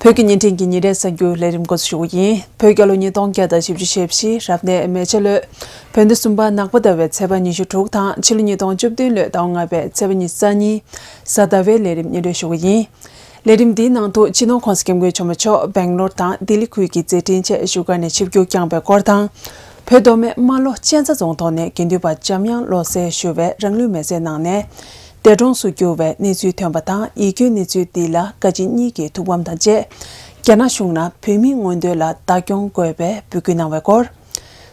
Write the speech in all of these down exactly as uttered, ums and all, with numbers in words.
བོད་ཀྱི་བརྙན་འཕྲིན་གྱི་ཉིན་རེའི་གསར་འགྱུར་ལས་རིམ་འགོ་འཛུགས་ཞུ་གི་ཡིན། བོད་རྒྱལ་ལོ་ཉིས་སྟོང་བརྒྱ་དང་བཞི་བཅུ་ཞེ་བཞི་རབ་གནས་མེ་བྱ་ལོའི་བོད་ཟླ་གསུམ་པ་ནག་པ་ཟླ་བའི་ཚེས་པ་ཉི་ཤུ་དྲུག་དང་ཕྱི་ལོ་ཉིས་སྟོང་བཅུ་བདུན་ལོའི་ཟླ་བ་ལྔ་པའི་ཚེས་པ་ཉི་ཤུ་རྩ་གཉིས་གཟའ་ཟླ་བའི་ལས་རིམ་སྙན་སྒྲོན་ཞུ་གི་ཡིན། ལས་རིམ་འདིའི་ནང་དུ་སྤྱི་ནོར་༸གོང་ས་༸སྐྱབས་མགོན་ཆེན་པོ་མཆོག་སྦེང་ལོར་དང་ལྡི་ལི་ཁུལ་གྱི་མཛད་འཕྲིན་ཆེད་བཞུགས་སྒར་ནས་ཆིབས་བསྒྱུར་བསྐྱངས་པའི་སྐོར་དང་། བོད་མདོ་སྨད་རྨ་ལྷོ་གཅན་ཚ་རྫོང་ཐོག་ནས་དགེ་འདུན་པ་འཇམ་དབྱངས་བློ་གསལ་ཞུ་བས་རང་ལུས་མེར་སྲེག་གནང་ནས་འདས་གྲོངས་སུ་གྱུར་བའི་གནས་ཚུལ་ཐོན་པ་དང་། ཡིད་སྐྱོའི་གནས་ཚུལ་འདི་ལ་བཀའ་སྤྱི་གཉིས་ཀྱི་ཐུགས་ཕམ་དང་བཅས། རྒྱ་ནག་གཞུང་ནས་བོད་མིའི་མངོན་འདོད་ལ་བདག་སྐྱོང་དགོས་པའི་འབོད་སྐུལ་གནང་བའི་སྐོར།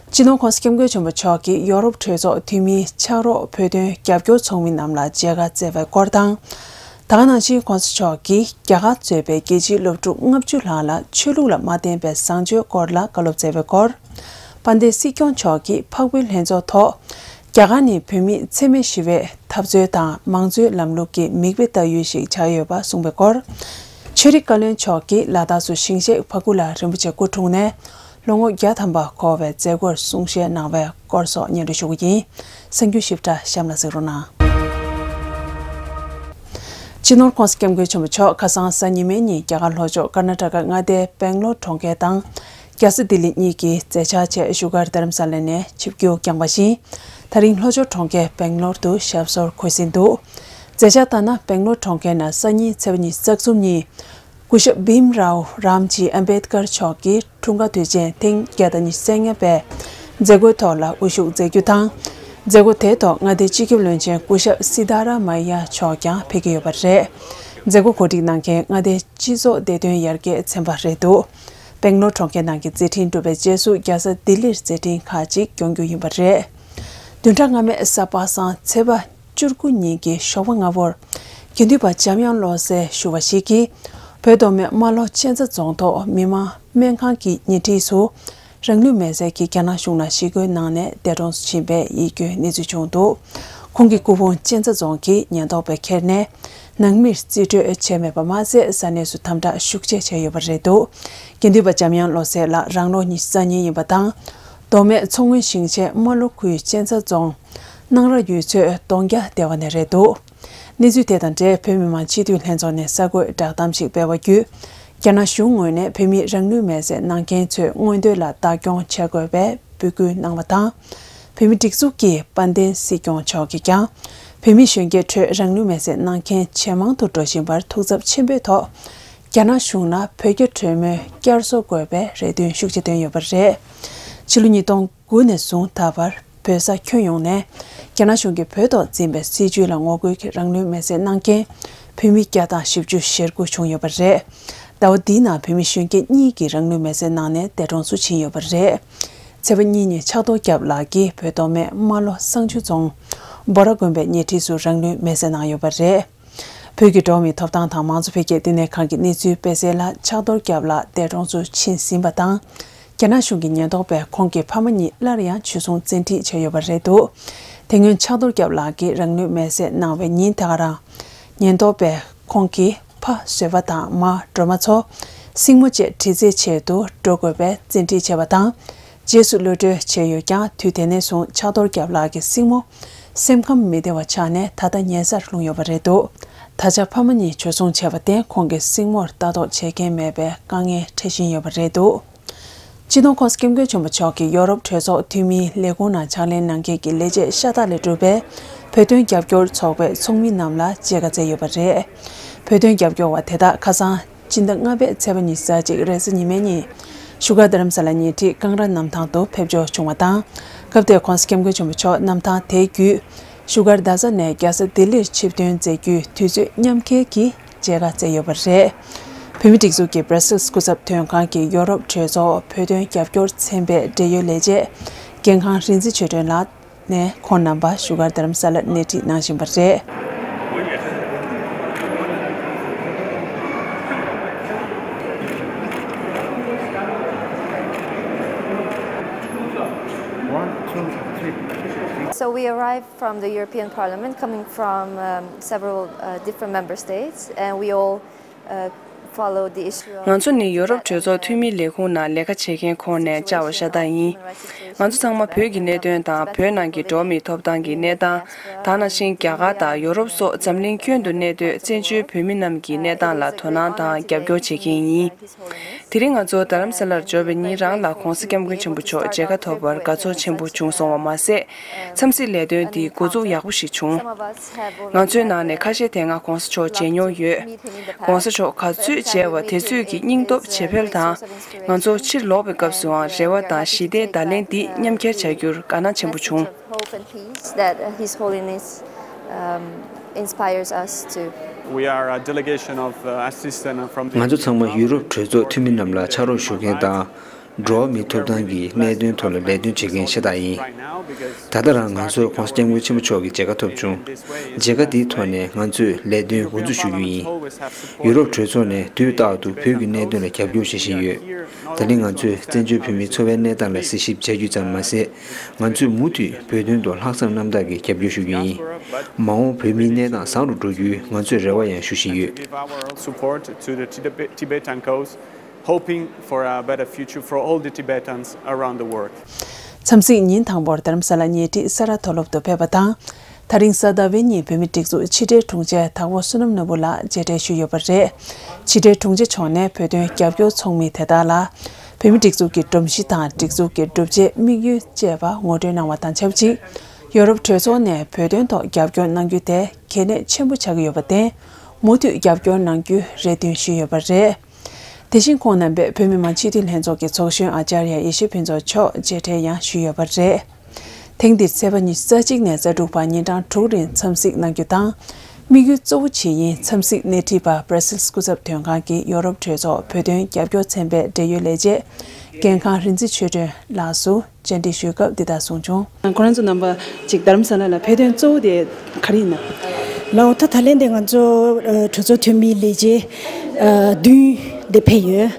སྤྱི་ནོར་༸གོང་ས་༸སྐྱབས་མགོན་ཆེན་པོ་མཆོག་གིས་ཡོ་རོབ་གྲོས་ཚོགས་འཐུས་མིའི་ཕྱག་རོགས་བོད་དོན་རྒྱབ་སྐྱོར་ཚོགས་མི་རྣམས་ལ་མཇལ་ཁ་བསྩལ་བའི་སྐོར་དང་། ད་ག་ནང་བཞིན་༸གོང་ས་མཆོག་གིས་རྒྱ་གར་གཙོས་པའི་རྒྱལ་སྤྱིའི་སློབ་ཕྲུག་ལྔ་བཅུ་ལྷག་ལ་ཆོས་ལུགས་ལ་མ་བརྟེན་པའི་བཟང་སྤྱོད་སྐོར་ལ་བཀའ་སློབ་སྩལ་བའི་སྐོར། དཔལ་ལྡན་སྲིད་སྐྱོང་མཆོག་གིས་འཕགས་བོད་ལྷན་ཚོགས་ཐོག་རྒྱ་གར་ནི་བོད་མིའི་འཚེ་མེད་ཞི་བའི་འཐབ་རྩོད་དང་མང་གཙོའི་ལམ་ལུགས་ཀྱི་མིག་དཔེ་ལྟ་བུ་ཞིག་ཆགས་ཡོད་པ་གསུངས་པའི་སྐོར། ཆོས་རིག་བཀའ་བློན་མཆོག་གིས་ལ་དྭགས་སུ་ཞིང་གཤེགས་བྷ་གུ་ལ་རིན་པོ་ཆེ་སྐུ་འཁྲུངས་ནས་ལོ་ངོ་བརྒྱ་ཐམ་པ་འཁོར་བའི་མཛད་སྒོར་གསུང་བཤད་གནང་བའི་སྐོར་སོགས་སྙན་སྒྲོན་ཞུ་གི་ཡིན། གསར་འགྱུར་ཞིབ་ཕྲ་གཤམ་ལ་གཟིགས་རོགས་གནང་། སྤྱི་ནོར་༸གོང་ས་༸སྐྱབས་མགོན་ཆེན་པོ་མཆོག་ཁ་སང་གཟའ་ཉི་མའི་ཉིན་རྒྱ་གར་ལྷོ་ཕྱོགས་ཀར་ན་ཊ་ཀ་མངའ་སྡེའི་སྦེང་ལོར་གྲོང་ཁྱེར་དང་། རྒྱལ་ས་ལྡི་ལི་གཉིས་ཀྱི་མཛད་འཆར་ཆེད་བཞུགས་སྒར་རྡ་རམ་ས་ལ་ནས་ཆིབས་བསྒྱུར་བསྐྱངས་པ་བཞིན། ད་རིང་ལྷོ་ཕྱོགས་གྲོང་ཁྱེར་སྦེང་ལོར་དུ་ཞབས་སོར་འཁོད་ཟིན་འདུག། མཛད་འཆར་ལྟར་ན། སྦེང་ལོར་གྲོང་ཁྱེར་ནང་སང་ཉིན་ཚེས་པ་ཉི་ཤུ་རྩ་གསུམ་ཉིན། སྐུ་ཞབས་བྷིམ་རའོ་རམ་ཇི་ཨམ་བེད་ཀར་མཆོག་གི་འཁྲུངས་སྐར་དུས་ཆེན་ཐེངས་བརྒྱ་དང་ཉི་ཤུ་རྩ་ལྔ་པའི་མཛད་སྒོའི་ཐོག་ལ་དབུ་བཞུགས་མཛད་རྒྱུ་དང་། མཛད་སྒོ་དེའི་ཐོག་མངའ་སྡེའི་སྤྱི་ཁྱབ་བློན་ཆེན་སྐུ་ཞབས་སི་ཏཱ་ར་མ་ཡ་མཆོག་ཀྱང་ཕེབས་ཀྱི་ཡོད་པ་རེད། མཛད་སྒོ་གོ་སྒྲིག་གནང་མཁན་མངའ་སྡེའི་སྤྱི་ཚོགས་བདེ་དོན་ཡར་རྒྱས་ཚན་པ་རེད་འདུག། སྦེང་ལོར་གྲོང་ཁྱེར་ནང་གི་མཛད་འཕྲིན་གྲུབ་པའི་རྗེས་སུ་རྒྱལ་ས་ལྡི་ལིར་མཛད་འཕྲིན་ཁག་ཅིག་སྐྱོང་རྒྱུ་ཡིན་པ་རེད། བདུན་ཕྲག་སྔ་མའི་གཟའ་པ་སངས་ཚེས་པ་བཅུ་དགུ་ཉིན་གྱི་ཞོགས་པ་སྔ་པོར། དགེ་འདུན་པ་འཇམ་དབྱངས་བློ་གསལ་ཞུ་བ་ཞིག་གིས། བོད་མདོ་སྨད་རྨ་ལྷོ་གཅན་ཚ་རྫོང་ཐོག་མི་མང་སྨན་ཁང་གི་ཉེ་འཁྲིས་སུ། རང་ལུས་མེར་སྲེག་གིས་རྒྱ་ནག་གཞུང་ལ་ཞི་རྒོལ་གནང་ནས་འདས་གྲོངས་སུ་ཕྱིན་པའི་ཡིད་སྐྱོའི་གནས་ཚུལ་བྱུང་འདུག། ཁོང་གི་སྐུ་ཕུང་གཅན་ཚ་རྫོང་གི་ཉེན་རྟོག་པས་ཁྱེར་ནས། ནང་མིར་རྩིས་སྤྲོད་བྱས་མེད་པ་མ་ཟད། ས་གནས་སུ་དམ་དྲག་ཤུགས་ཆེ་བྱས་ཡོད་པ་རེད་འདུག། དགེ་འདུན་པ་འཇམ་དབྱངས་བློ་གསལ་ལགས་རང་ལོ་ཉི་ཤུ་རྩ་གཉིས་ཡིན་པ་དང་། མདོ་སྨད་མཚོ་སྔོན་ཞིང་ཆེན་རྨ་ལྷོ་ཁུལ་གཅན་ཚ་རྫོང་སྣང་ར་ཡུལ་ཚོའི་གདོང་རྒྱ་སྡེ་བ་ནས་རེད་འདུག། གནས་ཚུལ་དེ་དང་འབྲེལ་བོད་མི་མང་སྤྱི་འཐུས་ལྷན་ཚོགས་ནས་གསར་འགོད་བསྒྲགས་གཏམ་ཞིག་སྤེལ་བ་བརྒྱུད། རྒྱ་ནག་གཞུང་ངོས་ནས་བོད་མིས་རང་ལུས་མེར་སྲེག་གནང་མཁན་ཚོའི་མངོན་འདོད་ལ་བདག་སྐྱོང་བྱེད་དགོས་པའི་འབོད་སྐུལ་གནང་བ་དང་། བོད་མི་སྒྲིག་འཛུགས་ཀྱི་དཔལ་ལྡན་སྲིད་སྐྱོང་མཆོག་གིས་ཀྱང་། བོད་མི་གཞོན་སྐྱེས་ཁྲོད་རང་ལུས་མེར་སྲེག་གནང་མཁན་ཇེ་མང་དུ་འགྲོ་བཞིན་པར་ཐུགས་འཚབ་ཆེན་པོའི་ཐོག། རྒྱ་ནག་གཞུང་ནས་བོད་རྒྱ་གྲོས་མོལ་བསྐྱར་གསོ་དགོས་པའི་རེ་འདུན་ཤུགས་ཆེ་བཏོན་ཡོད་པ་རེད། ཕྱི་ལོ་ཉིས་སྟོང་དགུ་ནས་བཟུང་ད་བར་བོད་ས་ཁྱོན་ཡོངས་ནས་རྒྱ་ནག་གཞུང་གིས་བོད་ཐོག་འཛིན་པའི་སྲིད་བྱུས་ལ་ངོ་རྒོལ་གྱིས་རང་ལུས་མེར་སྲེག་གནང་མཁན་བོད་མི་བརྒྱ་དང་བཞི་བཅུ་ཞེ་དགུ་བྱུང་ཡོད་པ་རེད། ཟླ་བ་འདིའི་ནང་བོད་མི་གཞོན་སྐྱེས་གཉིས་ཀྱིས་རང་ལུས་མེར་སྲེག་གནང་ནས་འདས་གྲོངས་སུ་ཕྱིན་ཡོད་པ་རེད། ཚེས་པ་གཉིས་ཉིན་ཕྱག་རྡོར་སྐྱབས་ལགས་ཀྱིས་བོད་མདོ་སྨད་རྨ་ལྷོ་བསང་ཆུ་རྫོང་འབོ་ར་དགོན་པའི་ཉེ་འཁྲིས་སུ་རང་ལུས་མེར་སྲེག་གནང་ཡོད་པ་རེད། བོད་ཀྱི་འགྲོ་བ་མིའི་ཐོབ་ཐང་དང་མང་གཙོ་འཕེལ་རྒྱས་བསྟི་གནས་ཁང་གི་གནས་ཚུལ་སྤེལ་གསལ་ལ། ཕྱག་རྡོར་སྐྱབས་ལགས་འདས་གྲོངས་སུ་ཕྱིན་ཟིན་པ་དང་། རྒྱ་ནག་གཞུང་གི་ཉེན་རྟོག་པས་ཁོང་གི་ཕ་མ་གཉིས་སླར་ཡང་འཇུ་བཟུང་བཙན་ཁྲིད་བྱས་ཡོད་པ་རེད་འདུག། དེ་སྔོན་ཕྱག་རྡོར་སྐྱབས་ལགས་ཀྱིས་རང་ལུས་མེར་སྲེག་གནང་བའི་ཉིན་དེ་ག་རང་། ཉེན་རྟོག་པས་ཁོང་གི་ཕ་བཟོད་པ་དང་མ་སྒྲོལ་མ་ཚོ་སྲིང་མོ་བཅས་དྲི་རྩད་ཆེད་དུ་འགྲོ་དགོས་པའི་བཙན་ཁྲིད་བྱས་པ་དང་། རྗེས་སུ་གློད་གྲོལ་བྱས་ཡོད་ཀྱང་། དུས་དེ་ནས་བཟུང་ཕྱག་རྡོར་སྐྱབས་ལགས་ཀྱི་སྲིང་མོ་སེམས་ཁམས་མི་བདེ་བ་ཆགས་ནས་ད་ལྟ་ཉལ་སར་ལྷུང་ཡོད་པ་རེད་འདུག། ད་ཆ་ཕ་མ་གཉིས་འཇུ་བཟུང་བྱས་པར་བརྟེན། ཁོང་གི་སྲིང་མོར་ལྟ་རྟོག་བྱེད་མཁན་མེད་པའི་དཀའ་ངལ་འཕྲད་བཞིན་ཡོད་པ་རེད་འདུག། སྤྱི་ནོར་༸གོང་ས་༸སྐྱབས་མགོན་ཆེན་པོ་མཆོག་གིས་ཡོ་རོབ་གྲོས་ཚོགས་འཐུས་མིའི་ལས་ཁུངས་ནང་ཕྱག་ལས་གནང་མཁན་གྱི་ལས་བྱེད་ཤ་སྟག་ལས་གྲུབ་པའི་བོད་དོན་རྒྱབ་སྐྱོར་ཚོགས་པའི་ཚོགས་མི་རྣམས་ལ་མཇལ་ཁ་བསྩལ་ཡོད་པ་རེད། བོད་དོན་རྒྱབ་སྐྱོར་བ་དེ་དག་ཁ་སང་། སྤྱི་ཟླ་ལྔ་པའི་ཚེས་པ་ཉི་ཤུ་རྩ་གཅིག་རེས་གཟའ་ཉི་མའི་ཉིན། བཞུགས་སྒར་རྡ་རམ་ས་ལ་ཉེ་འཁྲིས་ཀང་ར་གནམ་ཐང་དུ་ཕེབས་འབྱོར་བྱུང་བ་དང་། སྐབས་དེར་༸གོང་ས་༸སྐྱབས་མགོན་ཆེན་པོ་མཆོག་གནམ་ཐང་དེ་བརྒྱུད། བཞུགས་སྒར་རྡ་ས་ནས་རྒྱལ་ས་ལྡི་ལིར་ཆིབས་ཐོན་མཛད་རྒྱུའི་དུས་ཚོད་མཉམ་འཁེལ་གྱིས་མཇལ་ཁ་བསྩལ་ཡོད་པ་རེད། བོད་མིའི་སྒྲིག་འཛུགས་ཀྱི་སྦྲ་སིལ་སྐུ་ཚབ་དོན་ཁང་གི་ཡོ་རོབ་གྲོས་ཚོགས་བོད་དོན་རྒྱབ་སྐྱོར་ཚན་པའི་འབྲེལ་ཡོད་ལས་བྱེད་རྒན་ཁང་རིག་འཛིན་ཆོས་སྒྲོན་ལགས། ནས་ཁོང་རྣམ་པ་བཞུགས་སྒར་རྡ་རམ་ས་ལར་སྣེ་ཁྲིད་གནང་བཞིན་པ་རེད། So we arrived from the European Parliament, coming from um, several uh, different member states, and we all uh, ང་ཚོ་ནི་ཡོ་རོབ་གྲོས་ཚོགས་འཐུས་མིའི་ལས་ཁུངས་ནང་ལས་ཀ་བྱེད་མཁན་ཁོངས་ནས་བཅར་བ་ཤ་སྟག་ཡིན། ང་ཚོ་ཚང་མ་བོད་ཀྱི་གནད་དོན་དང་བོད་ནང་གི་འགྲོ་བ་མིའི་ཐོབ་ཐང་གི་གནས་སྟངས། ད་ནང་བཞིན་རྒྱ་གར་དང་ཡོ་རོབ་སོགས་འཛམ་གླིང་ཁྱོན་དུ་གནས་སྡོད་བཙན་བྱོལ་བོད་མི་རྣམས་ཀྱི་གནས་སྟངས་ལ་དོ་སྣང་དང་རྒྱབ་སྐྱོར་བྱེད་མཁན་ཡིན། དེ་རིང་ང་ཚོ་རྡ་རམ་ས་ལར་འབྱོར་བའི་ཉིན་རང་ལ་༧གོང་ས་༧སྐྱབས་མགོན་ཆེན་པོ་མཆོག་མཇལ་ཁ་ཐོབ་པར་དགའ་ཚོར་ཆེན་པོ་བྱུང་སོང་བ་མ་ཟད། འཚམས་གཟིགས་ལས་དོན་འདི་འགོ་འཛུགས་ཡག་པོ་ཞིག་བྱུང་། ང་ཚོའི་ནང་ནས་ཁ་ཤས་དེ་སྔ་༧གོང་ས་མཆོག་མཇལ་མྱོང་ཡོད། ༧གོང་ས་མཆོག་ག་ཚོད་མཇལ་བ་དེ་ཚོད་ཀྱི་སྙིང་སྟོབས་ཇེ་འཕེལ་དང་། ང་ཚོ་ཕྱིར་ལོག་པའི་སྐབས་སུའང་རེ་བ་དང་ཞི་བདེའི་བརྡ་ལན་འདི་མཉམ་འཁྱེར་བྱ་རྒྱུར་དགའ་སྣང་ཆེན་པོ་བྱུང་། Hope and peace that His Holiness, um, inspires us to. We are a delegation of, uh, assistants from the ང་ཚོ་ཚང་མ་ཡུ་རོབ་གྲོས་ཚོགས་འཐུས་མི་རྣམས་ལ་ཕྱག་རོགས་ཞུ་མཁན་དང་། འགྲོ་བ་མིའི་ཐོབ་ཐང་གི་གནད་དོན་ཐོག་ལ་ལས་དོན་བྱེད་མཁན་ཤ་སྟག་ཡིན། ད་ལྟ་རང་ང་ཚོར་༧གོང་ས་༧སྐྱབས་མགོན་ཆེན་པོ་མཆོག་གི་མཇལ་ཁ་ཐོབ་བྱུང་། མཇལ་ཁ་འདིའི་ཐོག་ནས་ང་ཚོས་ལས་དོན་འགོ་འཛུགས་ཞུ་རྒྱུ་ཡིན། ཡུ་རོབ་གྲོས་ཚོགས་ནས་དུས་རྟག་ཏུ་བོད་ཀྱི་གནད་དོན་ལ་རྒྱབ་སྐྱོར་བྱེད་བཞིན་ཡོད། ད་ལན་ང་ཚོས་བཙན་བྱོལ་བོད་མིའི་འཚོ་བའི་གནས་སྟངས་ལ་གཟིགས་ཞིབ་བྱ་རྒྱུ་ཙམ་མ་ཟད། ང་ཚོས་མུ་མཐུད་བོད་དོན་ཐོག་ལྷག་བསམ་རྣམ་དག་གིས་རྒྱབ་སྐྱོར་ཞུ་རྒྱུ་ཡིན། མ་འོངས་བོད་མིའི་གནས་སྟངས་བཟང་རུ་འགྲོ་རྒྱུའི་ང་ཚོས་རེ་བ་ཡང་ཞུ་བཞིན་ཡོད། Give our support to the Tibet- Tibetan cause, hoping for a better future for all the Tibetans around the world. འཚམས་གཟིགས་ཉིན་དང་པོར་རྡ་རམ་ས་ལ་ཉེ་འཁྲིས་ས་རཱ་མཐོ་སློབ་ཏུ་ཕེབས་པ་དང་། ད་རིང་གཟའ་ཟླ་བའི་ཉིན་བོད་མིའི་སྒྲིག་འཛུགས་ཕྱི་དྲིལ་དྲུང་ཆེ་དྭགས་པོ་བསོད་ནམས་ནོར་བུ་ལགས་མཇལ་འཕྲད་ཞུས་ཡོད་པ་རེད། ཕྱི་དྲིལ་དྲུང་ཆེ་མཆོག་ནས་བོད་དོན་རྒྱབ་སྐྱོར་ཚོགས་མི་དེ་དག་ལ། བོད་མིའི་སྒྲིག་འཛུགས་ཀྱི་སྒྲོམ་གཞི་དང་སྒྲིག་འཛུགས་ཀྱི་གྲུབ་ཆའི་དམིགས་ཡུལ་བཅས་པ་ངོ་སྤྲོད་གནང་བ་དང་ཆབས་ཅིག་ཡོ་རོབ་གྲོས་ཚོགས་ནས་བོད་དོན་ཐོག་རྒྱབ་སྐྱོར་གནང་རྒྱུ་དེ་གལ་གནད་ཆེན་པོ་ཆགས་ཀྱི་ཡོད་པར་བརྟེན། མུ་མཐུད་རྒྱབ་སྐྱོར་གནང་རྒྱུའི་རེ་འདུན་ཞུས་ཡོད་པ་རེད། དེ་བཞིན་ཁོང་རྣམ་པས་བོད་མི་མང་སྤྱི་འཐུས་ལྷན་ཚོགས་ཀྱི་ཚོགས་གཞོན་ཨ་ཅཱརྱ་ཡེ་ཤེས་ཕུན་ཚོགས་མཆོག་མཇལ་འཕྲད་ཡང་ཞུས་ཡོད་པ་རེད། ཐེངས་འདིར་ཚེས་པ་ཉི་ཤུ་རྩ་གཅིག་ནས་རྩ་དྲུག་བར་ཉིན་གྲངས་དྲུག་རིང་འཚམས་གཟིགས་གནང་རྒྱུ་དང་། དམིགས་ཡུལ་གཙོ་བོ་ཇི་ཡིན་འཚམས་གཟིགས་སྣེ་ཁྲིད་པ་སྦྲ་སིལ་སྐུ་ཚབ་དོན་ཁང་གི་ཡོ་རོབ་གྲོས་ཚོགས་བོད་དོན་རྒྱབ་སྐྱོར་ཚན་པའི་འབྲེལ་ཡོད་ལས་བྱེད་འགན་ཁང་རིག་འཛིན་ཆོས་སྒྲོན་ལགས་སུ་བཅར་འདྲི་ཞུས་སྐབས་འདི་ལྟར་གསུངས་བྱུང་། ཁོ་རང་ཚོ་རྣམ་པ་ཅིག་རྡ་རམ་ས་ལ་ལ་ཕེབས་དོན་གཙོ་བོ་དེ་ག་རེ་ཡིན་ན། ལའོ་ད་ད་ལན་དེ་ང་ཚོ་ཨ་གྲོས་ཚོགས་འཐུས་མི་ལས་བྱེད་ཨ་བདུན་དེ་ཕེབས་ཡོད།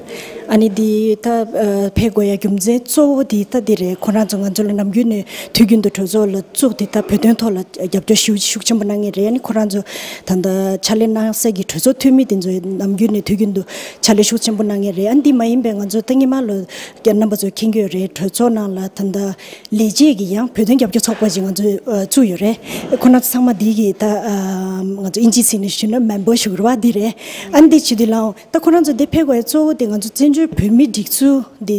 ཨ་ནི་དེ་ད་ཨ་ཕེབས་དགོས་ཡ་རྒྱུ་མཚན་གཙོ་བོ་དེ་ད་དེ་རེད། ཁོ་རང་ཚོ་ང་ཚོ་ལ་ནམ་རྒྱུན་ནས་དུས་རྒྱུན་དུ་གྲོས་ཚོགས་ལ་བཙུགས་ཏེ་ད་བོད་དོན་ཐོག་ལ་རྒྱབ་སྐྱོར་ཞེ་པོ་ཤུགས་ཆེན་པོ་གནང་མཁན་རེད། ཨ་ནི་ཁོ་རང་ཚོ་ད་ལྟ་ཕྱག་ལས་གནང་སའི་གི་གྲོས་ཚོགས་འཐུས་མི་དེ་ཚོ་ནམ་རྒྱུན་ནས་དུས་རྒྱུན་དུ་ཕྱག་ལས་ཤུགས་ཆེན་པོ་གནང་མཁན་རེད། ཨ་ནི་དེ་མ་ཡིན་པའི་ང་ཚོ་ད་སྔོན་མ་ལོ་རྒྱ་རྣམ་པ་ཚོ་མཁྱེན་གྱི་ཡོད་རེད། གྲོས་ཚོགས་ནང་ལ་ད་ལྟ་ལས་བྱེད་ཀྱི་ཡང་བོད་དོན་རྒྱབ་སྐྱོར་ཚོགས་པ་ཅིག་ང་ཚོས་ཨ་བཙུགས་ཡོད་རེད། ཁོ་རང་ཚོ་ཚང་མ་འདི་གི་ད་ཨ་ང་ཚོ་ཨིན་ཇིའི་ཚིག་ནས་ཞུས་ན་མེམ་བར་ཞུ་དགོས་རེད་བ། འདི་རེད། ཨ་ནི་འདི་བྱེད་དུས་ལའང་ད་ཁོ་རང་ཚོ་འདི་ཕེབས་དགོས་ཡ་གཙོ་བོ་དེ་ང་ཚོ་བཙན་བྱོལ་བོད་མིའི་སྒྲིག་འཛུགས་འདི་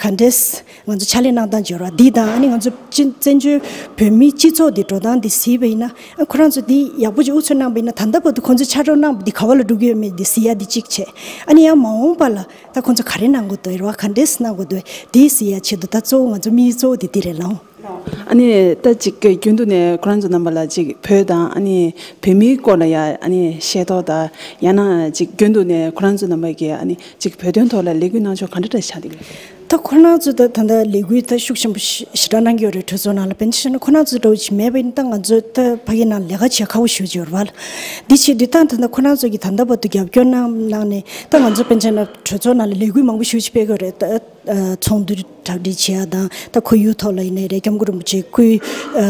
ག་འདྲས་ང་ཚོ་ཕྱག་ལས་གནང་སྟངས་བྱེད་རོགས་འདི་དང་། ཨ་ནི་ང་ཚོ་སྤྱི་བཙན་བྱོལ་བོད་མིའི་སྤྱི་ཚོགས་འདི་འགྲོ་སྟངས་འདི་གཟིགས་པ་ཡིན་ན། ཨ་ཁོ་རང་ཚོ་འདི་ཡག་པོ་ཅིག་དབུ་ཚུགས་གནང་བ་ཡིན་ན། ད་ལྟ་བར་དུ་ཁོང་ཚོས་ཕྱག་རོགས་གནང་བ་འདི་ག་བ་ལ་འགྲོ་གི་ཡོད་མེད་འདི་གཟིགས་ཡ་འདི་གཅིག་བྱས། ཨ་ནི་ཡང་མ་འོངས་པ་ལ་ད་ཁོང་ཚོ་ག་རེ་གནང་དགོས་འདུག་རེད་བ། ག་འདྲས་གནང་དགོས་འདུག་འདི་གཟིགས་ཡ་ཆེད་དུ་ད་གཙོ་བོ་ང་ཚོ་དམིགས་ཡུལ་གཙོ་བོ་འདི་འདི་རེད་ལགས། ཨ་ནི་ད་ཅིག་རྒྱུན་དུ་ནས་ཁོ་རང་ཚོ་རྣམ་པ་ལ་ཅིག་བོད་དང་ཨ་ནི་བོད་མིའི་སྐོར་ལ་ཡ་ཨ་ནི་ཤེས་རྟོགས་དང་། ཡང་ན་ཅིག་རྒྱུན་དུ་ནས་ཁོ་རང་ཚོ་རྣམ་པ་གིས་ཨ་ནི་ཅིག་བོད་དོན་ཐོག་ལ་ལས་འགུལ་གནང་ཕྱོགས་ག་འདྲ་འདྲ་ཆགས་འདུག་ད་ཁོ་རང་ཚོ་ད་ད་ལྟ་ལས་འགུལ་ད་ཤུགས་ཆེན་པོ་ཞེ་ཞེ་དྲག་གནང་གི་ཡོད་རེད། གྲོས་ཚོགས་ནང་ལ། དཔེར་ན་ཆ་བཞག་ན་ཁོ་རང་ཚོ་འདྲ་བོ་ཅིག་མེད་པ་ཡིན་ན་ད་ང་ཚོ་ད་ཕ་གི་ནང་ལས་ཀ་བྱེད་ཁག་པོ་ཞེ་པོ་ཅིག་ཡོད་རེད་བ་ལགས། འདི་བྱེད་དུས་ད་ད་ལྟ་ཁོ་རང་ཚོ་གིས་ད་ལྟ་བར་དུ་རྒྱབ་སྐྱོར་གནང་གནང་ནས། ད་ང་ཚོ་དཔེར་ན་ཆ་བཞག་ན་གྲོས་ཚོགས་ནང་ལ་ལས་འགུལ་མང་པོ་ཞེ་པོ་ཅིག་སྤེལ་གི་ཡོད་རེད། ད་ཨ་ཚོགས་འདུ་གྲ་སྒྲིག་བྱེད་ཡ་དང་། ད་ཁོར་ཡུག་ཐོག་ལ་ཡིན་ནའི་རེད། སྐྱབས་མགོན་རིན་པོ་ཆེའི་སྐུའི་ཨ་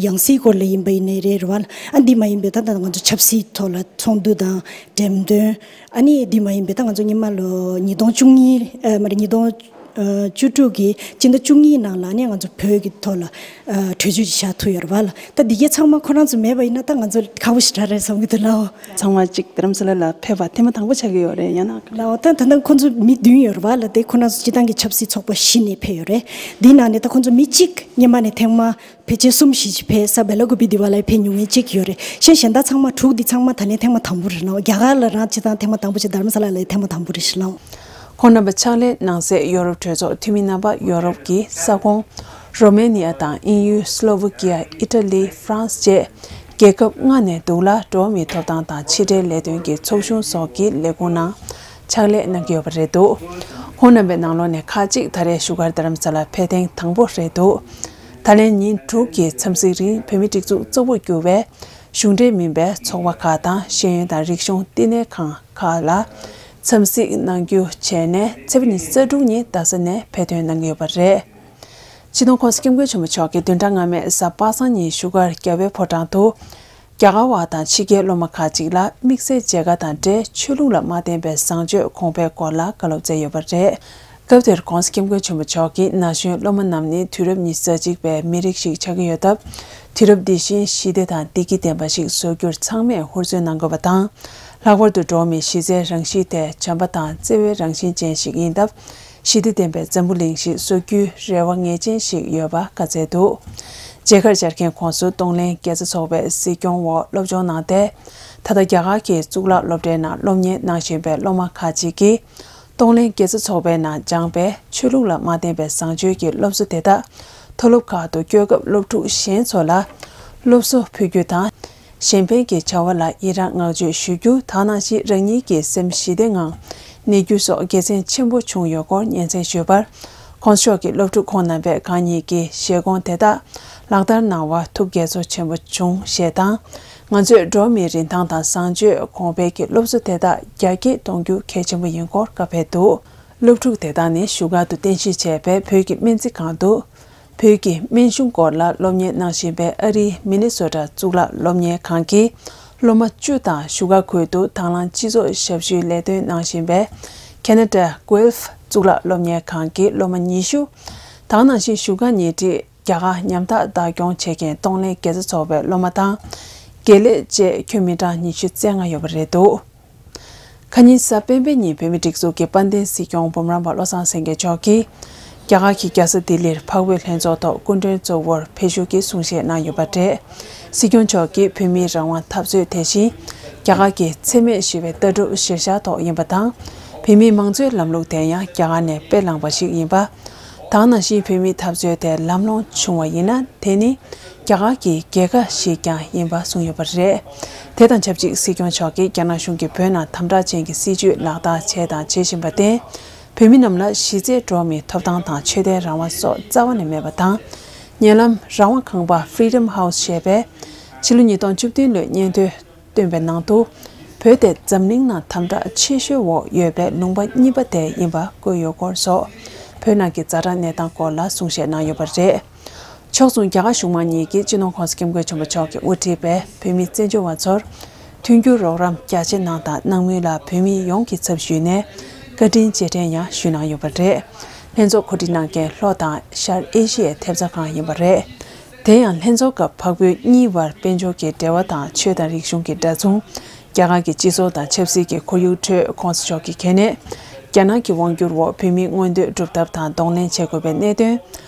ཡང་སྲིད་སྐོར་ལ་ཡིན་པ་ཡིན་ནའི་རེད། རེད་བ་ལགས། ཨ་འདི་མ་ཡིན་པའི་ད་ད་ང་ཚོ་ཆབ་སྲིད་ཐོག་ལ་ཚོགས་འདུ་དང་འགྲེམས་སྟོན། ཨ་ནི་འདི་མ་ཡིན་པའི་ད་ང་ཚོ་སྔོན་མ་ལོ་ཉིས་སྟོང་བཅུ་གཉིས་ཨ་མ་རེད། ཉིས་སྟོང་ཨ་བཅུ་དྲུག་གི་སྤྱི་ཟླ་བཅུ་གཉིས་ནང་ལ་ཨ་ནི་ང་ཚོ་བོད་ཀྱི་ཐོག་ལ་ཨ་གྲོས་ཆོད་ཅིག་བཞག་ཐུབ་ཡོད་རེད་བ་ལགས། ད་འདི་གའི་ཚང་མ་ཁོ་རང་ཚོ་མེད་པ་ཡིན་ན་ད་ང་ཚོ་ཁག་པོ་ཞེ་དྲག་རེད་བསམ་གྱི་འདུག་ལགས། ཚང་མ་གཅིག་རྡ་རམ་ས་ལ་ལ་ཕེབས་པ་ཐེངས་མ་དང་པོ་ཆགས་ཀྱི་ཡོད་རེད། ཡང་ན་ལའོ་ད་ད་ལྟ་ཁོང་ཚོ་མི་བདུན་ཡོད་རེད་བ་ལགས། དེ་ཁོ་རང་ཚོ་སྤྱི་བཏང་གི་ཆབ་སྲིད་ཚོགས་པ་བཞི་ནས་ཕེབས་ཡོད་རེད། འདི་ནང་ནས་ད་ཁོང་ཚོ་མི་གཅིག་སྔོན་མ་ནས་ཐེངས་མ་ཕལ་ཆེར་གསུམ་བཞི་ཅིག་ཕེབས་ས་བེ་ལ་ཀུ་པི་དེ་བ་ལ་ཕེབས་མྱོང་མཁན་གཅིག་ཡོད་རེད། གཞན་གཞན་དག་ཚང་མ་དྲུག་འདི་ཚང་མ་ད་ལན་ཐེངས་མ་དང་པོ་རེད་ལགས། རྒྱ་གར་ལ་རང་སྤྱི་བཏང་ཐེངས་མ་དང་པོ་ཅིག་རྡ་རམ་ས་ལ་ལ་ཐེངས་མ་དང་པོ་རེད་ཤག་ལགས། ཁོང་རྣམ་པ་ཕྱག་ལས་གནང་སའི་ཡོ་རོབ་གྲོས་ཚོགས་འཐུས་མི་རྣམ་པ་ཡོ་རོབ་ཀྱི་ས་ཁོངས་རོ་མེ་ནི་ཡ་དང་དབྱིན་ཡུལ། སློ་ཝི་ཀི་ཡ། ཨི་ཊ་ལི། ཧྥ་རན་སི་བཅས་རྒྱལ་ཁབ་ལྔ་ནས་འདུག་ལ། འགྲོ་བ་མིའི་ཐོབ་ཐང་དང་ཕྱི་འབྲེལ་ལས་དོན་གྱི་ཚོགས་ཆུང་སོགས་ཀྱི་ལས་ཁུངས་ནང་ཕྱག་ལས་གནང་གི་ཡོད་པ་རེད་འདུག་ཁོང་རྣམ་པའི་ནང་ལོགས་ནས་ཁག་ཅིག་ད་རེས་བཞུགས་སྒར་རྡ་རམ་ས་ལར་ཕེབས་ཐེངས་དང་པོ་རེད་འདུག་ད་ལན་ཉིན་དྲུག་གི་འཚམས་གཟིགས་རིང་བོད་མིའི་སྒྲིག་འཛུགས་གཙོ་བོར་གྱུར་བའི་གཞུང་འབྲེལ་མིན་པའི་ཚོགས་པ་ཁག་དང་ཤེས་ཡོན་དང་རིག་གཞུང་བསྟི་གནས་ཁང་ཁག་ལ་འཚམས་གཟིགས་གནང་རྒྱུ་བྱས་ནས། ཚེས་པ་ཉི་ཤུ་རྩ་དྲུག་ཉིན་རྡ་ས་ནས་ཕེབས་ཐོན་གནང་གི་ཡོད་པ་རེད། སྤྱི་ནོར་༧གོང་ས་༧སྐྱབས་མགོན་ཆེན་པོ་མཆོག་གིས་བདུན་ཕྲག་སྔ་མའི་གཟའ་པ་སངས་ཉིན་བཞུགས་སྒར་རྒྱལ་བའི་ཕོ་བྲང་དུ་ རྒྱ་གར་བ་དང་ཕྱི་རྒྱལ་སློབ་མ་ཁག་ཅིག་ལ་དམིགས་བསལ་མཇལ་ཁ་དང་འབྲེལ་ཆོས་ལུགས་ལ་མ་བརྟེན་པའི་བཟང་སྤྱོད་གོང་འཕེལ་སྐོར་ལ་བཀའ་སློབ་སྩལ་ཡོད་པ་རེད། སྐབས་དེར་༧གོང་ས་༧སྐྱབས་མགོན་ཆེན་པོ་མཆོག་གིས་ན་གཞོན་སློབ་མ་རྣམས་ནི་དུས་རབས་ཉི་ཤུ་རྩ་གཅིག་པའི་མི་རིགས་ཤིག་ཆགས་ཀྱི་ཡོད་སྟབས། དུས་རབས་འདི་བཞིན་ཞི་བདེ་དང་བདེ་སྐྱིད་ལྡན་པ་ཞིག་བཟོ་རྒྱུར་ཚང་མས་ཧུར་བརྩོན་གནང་དགོས་པ་དང་། ལྷག་པར་དུ་འགྲོ་བ་མིའི་གཞི་རྩའི་རང་གཤིས་དེ་བྱམས་པ་དང་བརྩེ་བའི་རང་བཞིན་ཅན་ཞིག་ཡིན་སྟབས། ཞི་བདེ་ལྡན་པའི་འཛམ་བུ་གླིང་ཞིག་བཟོ་རྒྱུའི་རེ་བ་ངེས་ཅན་ཞིག་ཡོད་པ་བཀའ་སྩལ་འདུག་མཇལ་ཁར་བཅར་མཁན་ཁོངས་སུ་གཏོང་ལེན་དགེ་རྩ་ཚོགས་པའི་སྲིད་སྐྱོང་འོག་སློབ་སྦྱོང་གནང་སྟེ། ད་ལྟ་རྒྱ་གར་གྱི་གཙུག་ལག་སློབ་གྲྭའི་ནང་སློབ་གཉེར་གནང་བཞིན་པའི་སློབ་མ་ཁག་ཅིག་གིས། གཏོང་ལེན་དགེ་རྩ་ཚོགས་པའི་ནང་སྦྱངས་པའི་ཆོས་ལུགས་ལ་མ་བརྟེན་པའི་བཟང་སྤྱོད་ཀྱི་སློབ་གསོ་དེ་དག་མཐོ་སློབ་ཁག་ཏུ་བསྐྱོད་སྐབས་སློབ་ཕྲུག་གཞན་ཚོ་ལ་སློབ་གསོ་ཕུལ་རྒྱུ་དང་། གཞན་ཕན་གྱི་བྱ་བ་ལ་ཡི་རང་བསྔགས་བརྗོད་ཞུ་རྒྱུ་དང་། ནང་བཞིན་རང་ཉིད་ཀྱི་སེམས་ཞི་བདེ་ངང་གནས་རྒྱུ་སོགས་དགེ་མཚན་ཆེན་པོ་བྱུང་ཡོད་སྐོར་སྙན་སེང་ཞུས་པར། ཁོང་མཆོག་གིས་སློབ་ཕྲུག་ཁོང་རྣམ་པས་གང་ཉིད་ཀྱི་བཞེད་དགོངས་དེ་དག་ལག་བསྟར་གནང་བ་ཐུགས་དགྱེས་ཚོར་ཆེན་པོ་བྱུང་ཞེས་དང་། ང་ཚོས་འགྲོ་བ་མིའི་རིན་ཐང་དང་བཟང་སྤྱོད་གོང་འཕེལ་གྱི་སློབ་གསོ་དེ་དག་རྒྱ་སྐྱེད་གཏོང་རྒྱུ་གལ་ཆེན་པོ་ཡིན་སྐོར་བཀའ་ཕེབས་འདུག་སློབ་ཕྲུག་དེ་དག་ནི་བཞུགས་སྒར་དུ་རྟེན་གཞི་བྱས་པའི་བོད་ཀྱི་སྨན་རྩིས་ཁང་དུ། བོད་ཀྱི་སྨན་གཞུང་སྐོར་ལ་སློབ་གཉེར་གནང་བཞིན་པའི་ཨ་རིའི་མི་ནི་སོ་ཊ་གཙུག་ལག་སློབ་གཉེར་ཁང་གི་སློབ་མ་བཅུ་དང་། བཞུགས་སྒར་ཁུལ་དུ་དང་བླངས་སྤྱི་ཚོགས་ཞབས་ཞུའི་ལས་དོན་གནང་བཞིན་པའི་ཁེ་ན་ཌ་གུའེལྥ་གཙུག་ལག་སློབ་གཉེར་ཁང་གི་སློབ་མ་ཉི་ཤུ་དང་། ནང་བཞིན་བཞུགས་སྒར་ཉེ་འཁྲིས་རྒྱ་གར་ཉམ་ཐག་བདག་སྐྱོང་བྱེད་མཁན་གཏོང་ལེན་དགེ་རྩ་ཚོགས་པའི་སློབ་མ་དང་། དགེ་ལས་བཅས་ཁྱོན་མི་གྲངས་ཉི་ཤུ་རྩ་ལྔ་ཡོད་པ་རེད་འདུག་ཁ་ཉིན་གཟའ་སྤེན་པའི་ཉིན་བོད་མིའི་སྒྲིག་འཛུགས་ཀྱི་དཔལ་ལྡན་སྲིད་སྐྱོང་འབུམ་རམས་པ་བློ་བཟང་སེང་གེ་མཆོག་གིས། རྒྱ་གར་གྱི་རྒྱལ་ས་ལྡི་ལིར་འཕགས་བོད་ལྷན་ཚོགས་ཐོག་སྐུ་མགྲོན་གཙོ་བོར་ཕེབས་ཞུགས་ཀྱིས་གསུང་བཤད་གནང་ཡོད་པ་རེད། སྲིད་སྐྱོང་མཆོག་གིས་བོད་མིའི་རང་དབང་འཐབ་རྩོད་དེ་བཞིན་རྒྱ་གར་གྱི་འཚེ་མེད་ཞི་བའི་ལྟ་གྲུབ་གཞིར་བཞག་ཐོག་ཡིན་པ་དང་། བོད་མིའི་མང་གཙོའི་ལམ་ལུགས་དེ་ཡང་རྒྱ་གར་ནས་དཔེ་བླངས་པ་ཞིག་ཡིན་པ། དང་ནང་བཞིན་བོད་མིའི་འཐབ་རྩོད་དེ་ལམ་ལྷོང་བྱུང་བ་ཡིན་ན། དེ་ནི་རྒྱ་གར་གྱི་རྒྱལ་ཁ་ཞིག་ཀྱང་ཡིན་པ་གསུངས་ཡོད་པ་རེད། དེ་དང་ཆབས་ཅིག་སྲིད་སྐྱོང་མཆོག་གིས་རྒྱ་ནག་གཞུང་གིས་བོད་ནང་དམ་དྲག་ཅན་གྱི་སྲིད་བྱུས་ལག་བསྟར་བྱས་དང་བྱེད་བཞིན་པར་བརྟེན། བོད་མི་རྣམས་ལ་གཞི་རྩའི་འགྲོ་བ་མིའི་ཐོབ་ཐང་དང་ཆོས་དད་རང་དབང་སོགས་རྩ་བ་ནས་མེད་པ་དང་། ཉེ་ལམ་རང་དབང་ཁང་པ་Freedom House ཞེས་པས་ཕྱི་ལོ་ཉིས་སྟོང་བཅུ་བདུན་ལོའི་སྙན་ཐོ་བཏོན་པའི་ནང་དུ། བོད་དེ་འཛམ་གླིང་ནང་དམ་དྲག་ཆེ་ཤོས་འོག་ཡོད་པའི་ལུང་པ་གཉིས་པ་དེ་ཡིན་པ་བཀོད་ཡོད་སྐོར་སོགས། བོད་ནང་གི་ཛ་དྲག་གནས་སྟངས་སྐོར་ལ་གསུང་བཤད་གནང་ཡོད་པ་རེད། ཕྱོགས་མཚུངས་རྒྱ་གར་གཞུང་མང་གཉིས་ཀྱིས་སྤྱི་ནོར་༧གོང་ས་༧སྐྱབས་མགོན་ཆེན་པོ་མཆོག་གིས་དབུ་ཁྲིད་པའི་བོད་མི་བཙན་བྱོལ་བ་ཚོར་མཐུན་འགྱུར་རོགས་རམ་རྒྱ་ཆེ་གནང་དང་གནང་མུས་ལ་བོད་མི་ཡོངས་ཀྱི་ཚབ་ཞུས་ནས་བཀའ་དྲིན་རྗེས་དྲན་ཡང་ཞུས་གནང་ཡོད་པ་རེད། ལྷན་ཚོགས་གོ་སྒྲིག་གནང་མཁན་ལྷོ་དང་ཤར་ཨེ་ཤི་ཡའི་ཐེབས་རྩ་ཁང་ཡིན་པ་རེད། དེ་ཡང་ལྷན་ཚོགས་སྐབས་འཕགས་བོད་གཉིས་བར་དཔལ་འབྱོར་གྱི་འབྲེལ་བ་དང་ཆོས་དང་རིག་གཞུང་གི་འདྲ་མཚུངས། རྒྱ་གར་གྱི་སྤྱི་ཚོགས་དང་ཆབ་སྲིད་ཀྱི་ཁོར་ཡུག་ཁྲོད་༧གོང་ས་མཆོག་གིས་གལ་གནད། རྒྱ་ནག་གི་དབང་བསྒྱུར་འོག་བོད་མིའི་མངོན་འདོད་སྒྲུབ་ཐབས་དང་གདོང་ལེན་བྱེད་དགོས་པའི་གནད་དོན།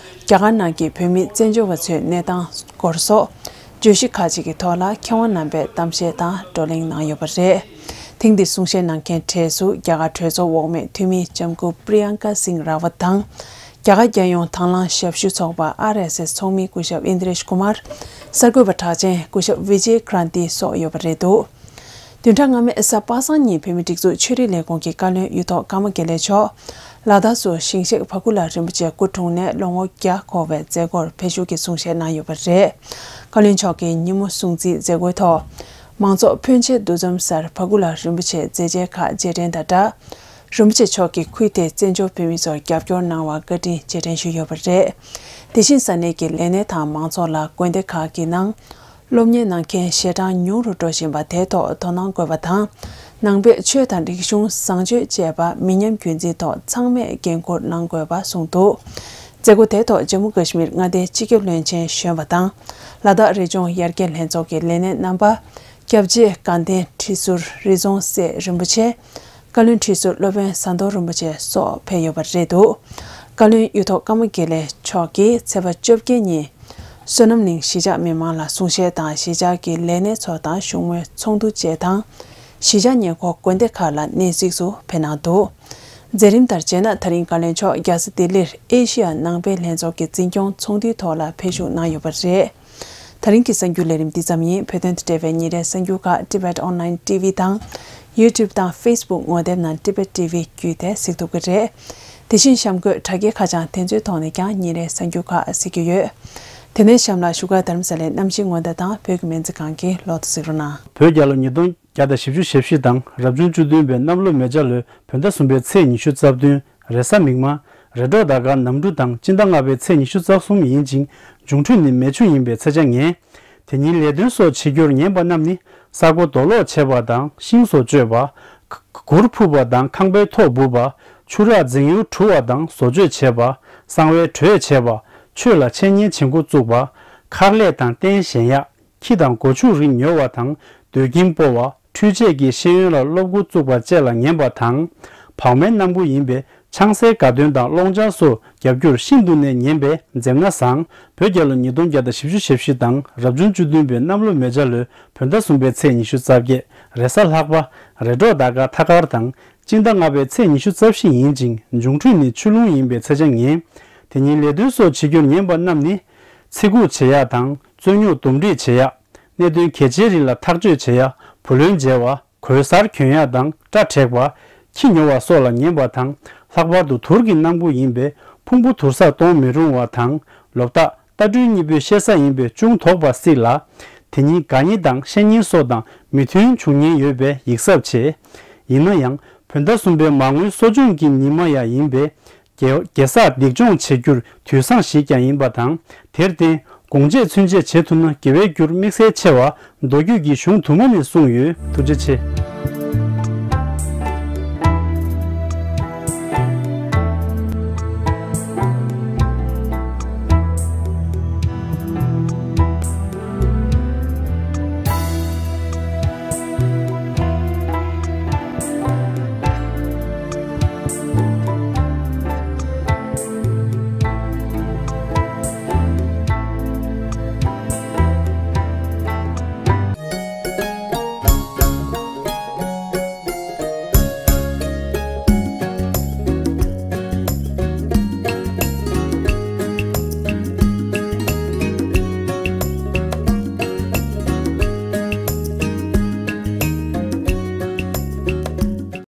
རྒྱ་གར་ནང་གི་བོད་མི་བཙན་བྱོལ་བ་ཚོའི་གནས་སྟངས་སྐོར་སོགས། བརྗོད་གཞི་ཁག་ཅིག་གི་ཐོག་ལ་མཁས་དབང་རྣམ་པས་གཏམ་བཤད་དང་བགྲོ་གླེང་གནང་ཡོད་པ་རེད། ཐེངས་འདིའི་གསུང་བཤད་གནང་མཁན་གྲས་སུ་རྒྱ་གར་གྲོས་ཚོགས་འོག་མའི་འཐུས་མི་ལྕམ་སྐུ་པྲི་ཡང་ཀ་སིང་ར་ཝད་དང་། རྒྱ་གར་རྒྱལ་ཡོངས་དང་བླངས་ཞབས་ཞུ་ཚོགས་པ་ཨར་ཨེས་ཨེས་ཚོགས་མི་སྐུ་ཞབས་ཨིན་དྲེཤ་ཀུ་མར། གསར་འགོད་པ་གྲགས་ཅན་སྐུ་ཞབས་ཝི་ཇེ་ཀྲན་ཏི་སོགས་ཡོད་པ་རེད་འདུག་བདུན་ཕྲག་སྔ་མའི་གཟའ་པ་སངས་ཉིན་བོད་མིའི་སྒྲིག་འཛུགས་ཆོས་རིག་ལས་ཁུངས་ཀྱི་བཀའ་བློན་གཡུ་ཐོག་ཀརྨ་དགེ་ལེགས་མཆོག་ལ་དྭགས་སུ་ཞིང་གཤེགས་བ་ཀུ་ལ་རིན་པོ་ཆེ་སྐུ་འཁྲུངས་ནས་ལོ་ངོ་བརྒྱ་འཁོར་བའི་མཛད་སྒོར་ཕེབས་ཞུགས་ཀྱིས་གསུང་བཤད་གནང་ཡོད་པ་རེད། བཀའ་བློན་མཆོག་གིས་ཉིན་མོ་སྲུང་བརྩིའི་མཛད་སྒོའི་ཐོག་མང་ཚོགས་ཕོན་ཆེ་འདུ་འཛོམས་སར་བ་ཀུ་ལ་རིན་པོ་ཆེའི་མཛད་རྗེས་ཁག་རྗེས་དྲན་དང་སྦྲགས། རིན་པོ་ཆེ་མཆོག་གིས་ཁུལ་དེའི་བཙན་བྱོལ་བོད་མི་ཚོར་རྒྱབ་སྐྱོར་གནང་བར་བཀའ་དྲིན་རྗེས་དྲན་ཞུས་ཡོད་པ་རེད། དེ་བཞིན་ས་གནས་ཀྱི་ལས་སྣེ་དང་མང་ཚོགས་ལ་དགོན་སྡེ་ཁག་གི་ནང་སློབ་གཉེར་གནང་མཁན་ཞལ་གྲངས་ཉུང་རུ་འགྲོ་བཞིན་པ་དེའི་ཐོག་དོ་སྣང་དགོས་པ་དང་། ནང་པའི་ཆོས་དང་རིག་གཞུང་བཟང་སྤྱོད་བཅས་པ་མི་ཉམས་རྒྱུན་འཛིན་ཐོག་ཚང་མས་འགན་འཁུར་གནང་དགོས་པ་གསུངས་འདུག་མཛད་སྒོ་དེའི་ཐོག་ཇམ་མུ་ཀ་ཤི་མིར་མངའ་སྡེའི་སྤྱི་ཁྱབ་བློན་ཆེན་གཞོན་པ་དང་། ལ་དྭགས་རི་ལྗོངས་ཡར་རྒྱས་ལྷན་ཚོགས་ཀྱི་ལས་སྣེ་རྣམ་པ། སྐྱབས་རྗེ་དགའ་ལྡན་ཁྲི་ཟུར་རི་རྫོང་སྲས་རིན་པོ་ཆེ། བཀའ་བློན་ཁྲི་ཟུར་སློབ་དཔོན་ཟམ་གདོང་རིན་པོ་ཆེ་སོགས་ཕེབས་ཡོད་པ་རེད་འདུག་བཀའ་བློན་གཡུ་ཐོག་ཀརྨ་དགེ་ལེགས་མཆོག་གིས་ཚེས་པ་བཅོ་བརྒྱད་ཉིན། བསོད་ནམས་གླིང་གཞིས་ཆགས་མི་མང་ལ་གསུང་བཤད་དང་། གཞིས་ཆགས་ཀྱི་ལས་སྣེ་ཚོ་དང་བཞུགས་མོལ་ཚོགས་འདུ་བཅས་དང་། གཞིས་ཆགས་ཉེ་འཁོར་དགོན་སྡེ་ཁག་ལ་གནས་གཟིགས་སུ་ཕེབས་གནང་འདུག་མཛད་རིམ་ལྟར་བྱས་ན། ད་རིང་བཀའ་བློན་མཆོག་རྒྱལ་ས་ལྡི་ལིར་ཨེ་ཤི་ཡ་ནང་པའི་ལྷན་ཚོགས་ཀྱི་འཛིན་སྐྱོང་ཚོགས་འདུའི་ཐོག་ལ་ཕེབས་ཞུགས་གནང་ཡོད་པ་རེད། ད་རིང་གི་གསར་འགྱུར་ལས་རིམ་འདི་ཙམ་ཡིན། བོད་དོན་དང་འབྲེལ་བའི་ཉིན་རེའི་གསར་འགྱུར་ཁག་Tibet Online T V དང་། YouTube དང་Facebook ངོ་དེབ་ནང་Tibet T V བརྒྱུད་དེ་གཟིགས་ཐུབ་ཀྱི་རེད། དེ་བཞིན་གཤམ་འཁོད་དྲ་རྒྱའི་ཁ་བྱང་དེ་ཚོའི་ཐོག་ནས་ཀྱང་ཉིན་རེའི་གསར་འགྱུར་ཁག་གཟིགས་རྒྱུ་ཡོད། དེ་ནས་གཤམ་ལ་བཞུགས་སྒར་རྡ་རམ་ས་ལའི་གནམ་གཤིས་སྔོན་བརྡ་དང་བོད་ཀྱི་སྨན་རྩིས་ཁང་གི་ལོ་ཐོ་གཟིགས་རོགས་གནང་། བོད་རྒྱལ་ལོ་ཉིས་སྟོང་བརྒྱ་དང་བཞི་བཅུ་ཞེ་བཞི་དང་རབ་བྱུང་བཅུ་བདུན་པའི་གནམ་ལོ་མེ་བྱ་ལོའི་བོད་ཟླ་གསུམ་པའི་ཚེས་ཉི་ཤུ་རྩ་བདུན། རེས་གཟའ་མིག་དམར། རེས་གྲོགས་ཟླ་སྐར་གནམ་གྲུ་དང་སྤྱི་ཟླ་ལྔ་པའི་ཚེས་ཉི་ཤུ་རྩ་གསུམ་ཡིན་ཅིང་། འབྱུང་འཕྲོད་ནི་མེ་ཆུ་ཡིན་པའི་ཚེས་ཆ་ངེས། དེ་ཉིད་ལས་དོན་སོགས་བྱེད་རྒྱུར་ཉན་པ་རྣམས་ནི། ས་སྒོ་རྡོ་སློག་བྱེད་པ་དང་ཤིང་བཟོ་བཅོས་པ། གུར་ཕུབ་པ་དང་ཁང་པའི་ཐོག་སྦུབ་པ། ཆུ་རགས་འཛིང་ཡུར་འཁྲུ་བ་དང་བཟོ་བཅོས་བྱེད་པ། གསང་བའི་གྲོས་བྱེད་པ། ཆོས་ལ་འཆད་ཉན་བྱེད་འགོ་བཙུགས་པ། མཁར་ལས་དང་རྟེན་བཞེངས་ཡག་ཁྱི་དང་སྒོ་ཕྱུགས་རིགས་ཉོ་བ་དང་སྡོད་ཁྱིམ་སྤོ་བ། འཕྲུལ་ཆས་ཀྱི་ཤེས་ཡོན་ལ་སློབ་འགོ་བཙུགས་པ་བཅས་ལ་ཉན་པ་དང་། བག་མའི་སྣམ་བུ་ཡིན་པས་ཆང་སའི་དགའ་སྟོན་དང་སློང་སྦྱང་སོགས་རྒྱབ་སྐྱོར་ཤིན་ཏུ་ནས་ཉན་པས་མཛེམ་ན་བཟང་། བོད་རྒྱལ་ལོ་ཉིས་སྟོང་བརྒྱ་དང་བཞི་བཅུ་ཞེ་བཞི་དང་རབ་བྱུང་བཅུ་བདུན་པའི་གནམ་ལོ་མེ་བྱ་ལོའི་བོད་ཟླ་གསུམ་པའི་ཚེས་ཉི་ཤུ་རྩ་བརྒྱད། རེས་གཟའ་ལྷག་པ། རེས་གྲོགས་ཟླ་སྐར་ཐ་སྐར་དང་། སྤྱི་ཟླ་ལྔ་པའི་ཚེས་ཉི་ཤུ་རྩ་བཞི་ཡིན་ཅིང་འབྱུང་འཕྲོད་ནི་ཆུ་རླུང་ཡིན་པའི་ཚེས་ཆ་ངེས། དེ་ཉིད་ལས་དོན་སོགས་བྱེད་རྒྱུར་ཉན་པ་རྣམས་ནི། ཚེ་འགུགས་བྱེད་ཡག་དང་རྩོད་རྙོག་འདུམ་འགྲིག་བྱེད་ཡག་གནད་དོན་གལ་ཆེའི་རིགས་ལ་ཐག་གཅོད་བྱེད་ཡག་བུ་ལོན་འཇལ་བ། གོས་གསར་གྱོན་ཡག་དང་སྐྲ་བྲེག་པ། ཁྱི་ཉོ་བ་སོགས་ལ་ཉན་པ་དང་། ལྷག་པར་དུ་དུར་གྱི་སྣམ་བུ་ཡིན་པས་ཕུང་པོ་དུར་སར་གཏོང་མི་རུང་བ་དང་། ལོ་རྟགས་རྟ་སྦྲུལ་གཉིས་པོའི་ཤེ་ས་ཡིན་པས་ཅུང་དོག་པ་སྲིད་ལ། དེ་ཉིད་དགའ་ཉེ་དང་བཤེས་གཉེན་སོགས་དང་མི་མཐུན་བྱུང་ཉེན་ཡོད་པས་ཡིག་གཟབ་བྱེད། ཡིན་ན་ཡང་བོད་ཟླ་གསུམ་པའི་མར་ངོའི་གསོ་སྦྱོང་གི་ཉི་མ་ཡང་ཡིན་པས། དགེ་དགེ་བསགས་སྡིག་སྦྱོང་བྱེད་རྒྱུར་དུས་བཟང་ཞིག་ཀྱང་ཡིན་པ་དང་། དེར་བརྟེན་དགོངས་བཅད་ཚུན་ཆད་བྱེད་ཐུབ་ན་དགེ་བའི་རྒྱུར་དམིགས་བསལ་ཆེ་བ་མདོ་རྒྱུད་ཀྱི་གཞུང་དུ་མ་ནས་གསུངས་ཡོད། ཐུགས་རྗེ་ཆེ།